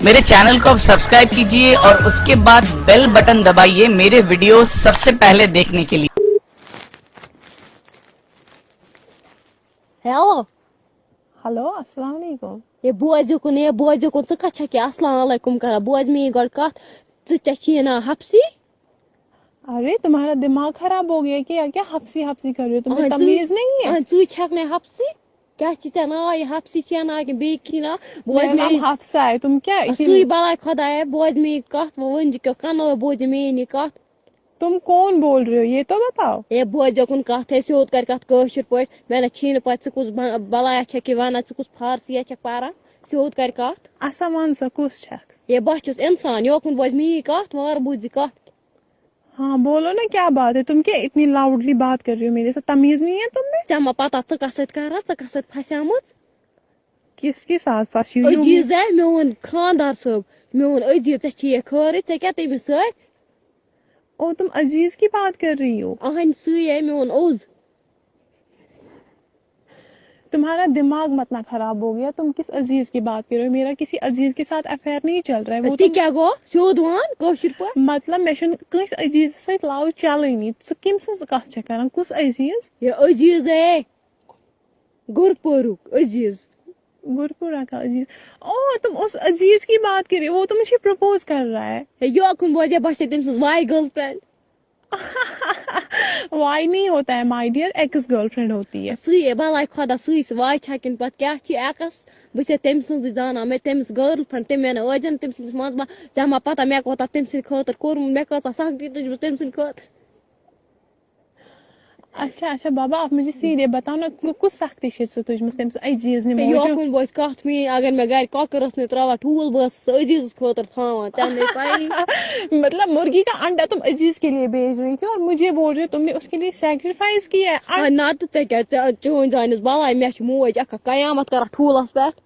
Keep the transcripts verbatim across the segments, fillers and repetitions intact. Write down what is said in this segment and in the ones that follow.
मेरे चैनल को आप सब्सक्राइब कीजिए और उसके बाद बेल बटन दबाइए मेरे वीडियो सबसे पहले देखने के लिए। ہیلو۔ ہیلو، السلام علیکم۔ ہے بوز یُکُن، ہے بوز یُکُن، ژٕ کَتھ چھَکھ یہِ السلام علیکم کران؟ بوز میٛٲنۍ گۄڈٕ کَتھ، ژٕ، ژےٚ چھِ یہِ ناو حفصی؟ अरे, तुम्हारा दिमाग खराब हो गया क्या? क्या हफ्सी हफ्सी कर रहे हो? तुम्हें अरे, तू- तमीज नहीं है? اَہَن، ژٕے چھَکھ نَے حفصی؟ کیٛاہ چھِ ژےٚ ناو یہِ حفصی چھےٚ ناو کِنہٕ بیٚیہِ کینٛہہ ناو؟ بوز मेरा नाम میٛٲنۍ- हाफसा है, तुम क्या इतनी ژٕے بَلاے خۄدایا، بوز میٛٲنۍ کَتھ، وۄنۍ ؤنۍ زِ کیٛاہ کَنو بوز میٛٲنۍ یہِ کَتھ۔ तुम कौन बोल रहे हो, ये तो बताओ। ہے بوز یُکُن کَتھ، ہے سیوٚد کَر کَتھ کٲشِر پٲٹھۍ، مےٚ نہ چھِی نہٕ پَتہ ژٕ کُس بَ- بَلایا چھَکھ یہِ وَنان، ژٕ کُس فارسی چھَکھ پَران، سیوٚد کَر کَتھ۔ ऐसा مان सा कुछ छक। ہے بہٕ چھُس اِنسان، یوکُن بوز میٛٲنۍ کَتھ، وارٕ بوٗزِ کَتھ۔ हाँ, बोलो ना, क्या बात है? तुम क्या इतनी लाउडली बात कर रही हो मेरे साथ? तमीज नहीं है तुम में? ژےٚ ما پَتہ ژٕ کَس سۭتۍ کَران، ژٕ کَس سۭتۍ پھَسیمٕژ؟ किसके साथ फंसी हो? عزیٖز ہے میون خاندار صٲب، میون عزیٖز، ژےٚ چھِ یہِ خٲرٕے، ژےٚ کیٛاہ تٔمِس سۭتۍ؟ ओ, तुम अजीज की बात कर रही हो? اَہَنہِ سُے ہے میون اوٚز۔ तुम्हारा दिमाग मत ना खराब हो गया, तुम किस अजीज की बात कर रहे हो? मेरा किसी अजीज के साथ अफेयर नहीं चल रहा है। वो تہِ तो کیٛاہ گوٚو؟ سیوٚد وَن کٲشِر پٲٹھۍ۔ मतलब, مےٚ چھُنہٕ کٲنٛسہِ عزیز سۭتۍ love چلٲنی۔ ژٕ کٔمۍ سٕنٛز کتھ چھےٚ کران؟ کُس عزیز؟ یہِ عزیٖز ہے، گُرپورُک عزیٖز۔ گُرپورہ کا عزیز۔ او، تم اس عزیز کی بات کر رہی ہو، وہ تو مجھے پروپوز کر رہا ہے۔ ہے یوکُن بوزے بہٕ چھَسے تٔمۍ سٕنٛز واے گٔرل فرینڈ۔ وائی نہیں ہوتا ہے my dear, ex girlfriend ہوتی ہے۔ سُے ہے، بَلاے خۄدا، سُے سُہ واے چھَکِنۍ پَتہٕ کیٛاہ چھِ ایکس؟ بہٕ چھَسے تٔمۍ سٕنٛزٕے زانان، مےٚ تٔمِس گٔرل فرینڈ، تٔمۍ مےٚ نہٕ ٲدٮ۪ن تٔمۍ سٕنٛدِس منٛز ما-، ژےٚ ما پَتہ مےٚ کوٗتاہ تٔمۍ سٕنٛدِ خٲطرٕ کوٚرمُت، مےٚ کۭژاہ سختی تُج بہٕ تٔمۍ سٕنٛدِ خٲطرٕ۔ اچھا اچھا بابا، آپ مجھے سیدھے بتاؤ نا، کُ- کُس سختی چھِ ژٕ تُجمٕژ تٔمِس عزیز نِمو؟ یوکُن بوزِ کَتھ میٛٲنۍ، اگر مےٚ گَرِ کۄکٕر ٲس نہٕ ترٛاوان ٹھوٗل، بہٕ ٲسٕس عزیٖزَس خٲطرٕ تھاوان، ژےٚ نَے پَیی۔ मतलब, मुर्गी का अंडा तुम अजीज के लिए भेज रही थी और मुझे बोल रही हो तुमने उसके लिए सैक्रिफाइस किया है। آ، نَتہٕ ژےٚ کیٛاہ، ژےٚ، چٲنۍ زانٮ۪س بَلاے، مےٚ چھِ موج اَکھ قیامت کَران ٹھوٗلَس پٮ۪ٹھ۔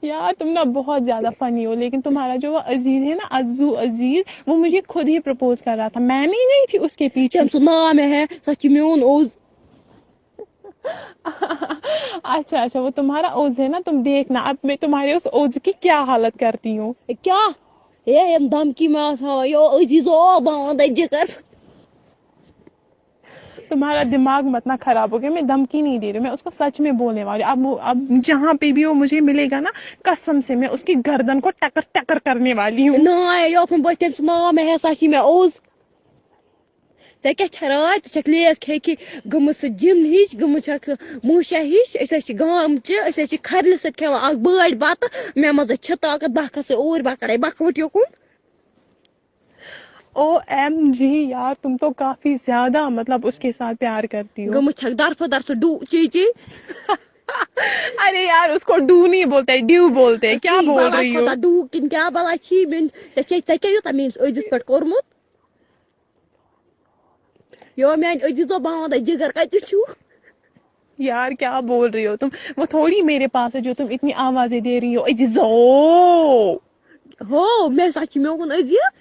यार, तुम ना बहुत ज्यादा फनी हो, लेकिन तुम्हारा जो वो अजीज है ना, अज्जू अजीज, वो मुझे खुद ही प्रपोज कर रहा था, मैं नहीं गई थी उसके पीछे। تٔمۍ سُنٛد ناو مےٚ ہے، سۄ چھِ میون اوٚز۔ अच्छा अच्छा, वो तुम्हारा ओज है ना, तुम देखना अब मैं तुम्हारे उस ओज की क्या हालत करती हूँ। کیٛاہ؟ ہے، یِم دھمکی مےٚ آسہٕ ہاوان، یو عزیٖزو، بہٕ وَنہٕ تۄہہِ جِگر۔ तुम्हारा दिमाग मत ना खराब हो गया, मैं धमकी नहीं दे रही हूँ, मैं उसको सच में बोलने वाली हूँ। अब वो, अब जहाँ पे भी वो मुझे मिलेगा ना, कसम से मैं उसकी गर्दन को टकर टकर करने वाली हूँ। نہ، یوکُن بوزِ تٔمۍ سُنٛد ناو مےٚ ہے، سۄ چھِ مےٚ اوٚز۔ ژےٚ کیٛاہ چھےٚ راے؟ ژٕ چھَکھ لیز کھے کھے گٔمٕژ سُہ جِن ہِش، گٔمٕژ چھَکھ سُہ موٗشا ہِش۔ أسۍ حظ چھِ گامچہِ، أسۍ حظ چھِ کھرلہِ سۭتۍ کھٮ۪وان اَکھ بٲٹۍ بَتہٕ۔ مےٚ منٛز حظ چھِ طاقت، بہٕ کھسہٕ اوٗرۍ، بہٕ کَڑَے بَکھوَٹ یوکُن۔ او ایم جی یار, तुम तो काफी ज्यादा, मतलब, उसके साथ प्यार करती हो। گٔمٕژ چھَکھ درفہٕ درفہٕ ڈوٗ چی چی۔ अरे यार, उसको डू नहीं बोलते, ड्यू बोलتے हैं। क्या ژٕے बोल بَلاے रही हो? خۄدا، ڈوٗ کِنہٕ کیٛاہ بَلاے چھی میٛٲنۍ؟ ژےٚ چھے، ژےٚ کیٛاہ یوٗتاہ میٛٲنِس عزیٖزَس پٮ۪ٹھ کوٚرمُت؟ یو میٛانہِ عزیٖزو، بہٕ وَنہٕ تۄہہِ جِگر کَتہِ چھُ؟ यार, क्या बोल रही हो तुम? वो थोड़ी मेरे पास है जो तुम इतनी आवाजें दे रही हो. अजीजो. ہو، مےٚ سا چھِ میون عزیٖز۔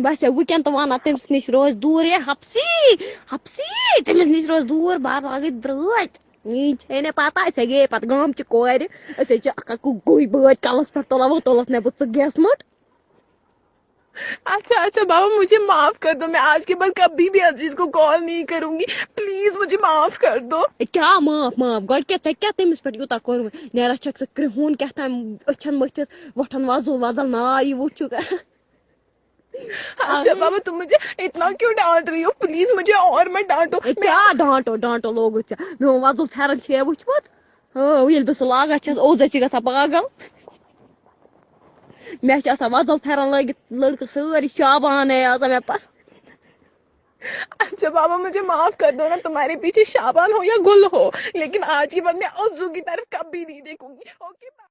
بس ہے، وٕنکٮ۪ن تہٕ وَنان تٔمِس نِش روزِ دوٗر، ہے حفصی، حفصی، تٔمِس نِش روزِ دوٗر، بار لاگٕنۍ درٛٲتۍ۔ میٛٲنۍ چھے نہٕ پَتہ، أسۍ ہے گٔیے پَتہٕ گامچہِ کورِ، أسۍ ہے چھِ اَکھ اَکھ گُہہ بٲتۍ کَلَس پٮ۪ٹھ تُلان، وۄنۍ تُلَتھ مےٚ بہٕ ژٕ گیس مٔٹ۔ अच्छा अच्छा बाबा, मुझे माफ कर दो, मैं आज के बाद कभी भी अजीज को कॉल नहीं करूंगी. प्लीज, मुझे माफ कर दो. ہے، کیٛاہ معاف معاف؟ گۄڈٕ کیٛاہ، ژےٚ کیٛاہ تٔمِس پٮ۪ٹھ یوٗتاہ کوٚرمُت؟ نیران چھَکھ ژٕ کرٛہُن کیٛاہ تام أچھَن مٔتھِتھ، وۄٹھَن وۄزُل وۄزُل ناو یہِ وٕچھُکھ۔ अच्छा बाबा, तुम मुझे इतना क्यों डांट रही हो? प्लीज, मुझे और मत डांटो. ہے، کیٛاہ ڈانٹو ڈانٹو لوگُتھ ژےٚ؟ میون وۄزُل پھٮ۪رن چھُ ہے وٕچھمُت؟ ہاں، ییٚلہِ بہٕ سُہ لاگان چھَس، اوزَس چھِ گژھان پاگل۔ مےٚ چھِ آسان وۄزُل پھٮ۪رن لٲگِتھ، لٔڑکہٕ سٲری شابان ہے آسان مےٚ پَتہٕ۔ अच्छा बाबा, मुझे माफ कर दो ना, तुम्हारे पीछे शाबान हो या गुल हो, लेकिन आज के बाद मैं उज्जू की तरफ कभी नहीं देखूंगी. Okay, bye.